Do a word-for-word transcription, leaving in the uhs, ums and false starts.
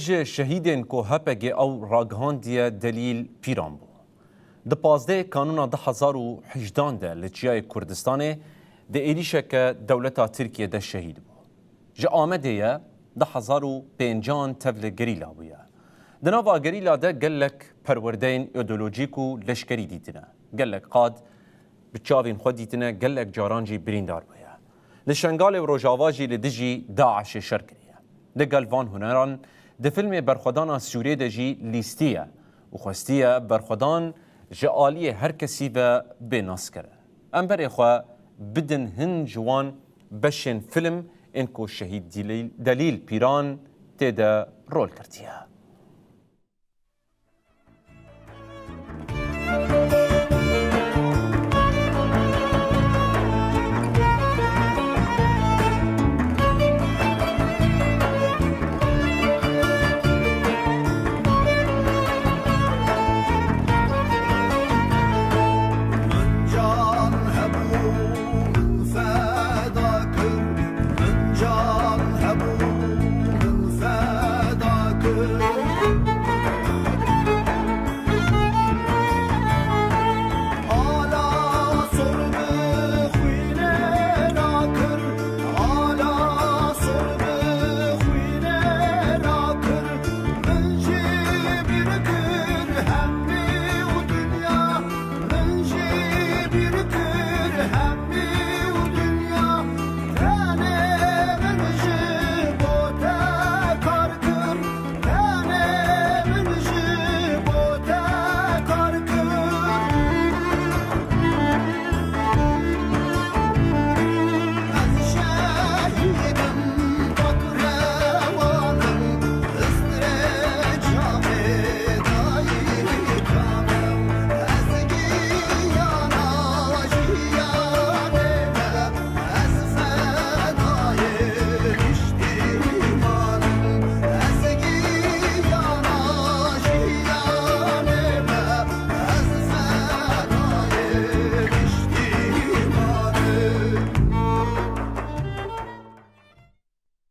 Ji şehîdên ku H P G ew ragihandiye Delîl Pîran bû. Di pazdehê Kanûna du hezar û hejdan de li Çiyayê Kurdistanê di êrîşeke dewleta Tirkiye de şehîd bû. Ji Amedê ye, du hezar û pêncan tevli gerîla bûye. Di nava gerîla de gelek perwerdeyên îdeolojîk û leşkerî dîtine. Gelek qad bi çavên xwe dîtine, gelek caran jî birîndar bûye. Li Şengalê û Rojava jî li dijî DAIŞê şer kiriye. Li gel van huneran di filmê Berxwedana Sûrê de jî lîstiye û xwestiye berxwedan ji aliyê her kesî ve bê naskirin. Em berê xwe bidin hin ji wan beşên film ên ku şehîd Dilîl-, Delîl Pîran tê de rol girtiye.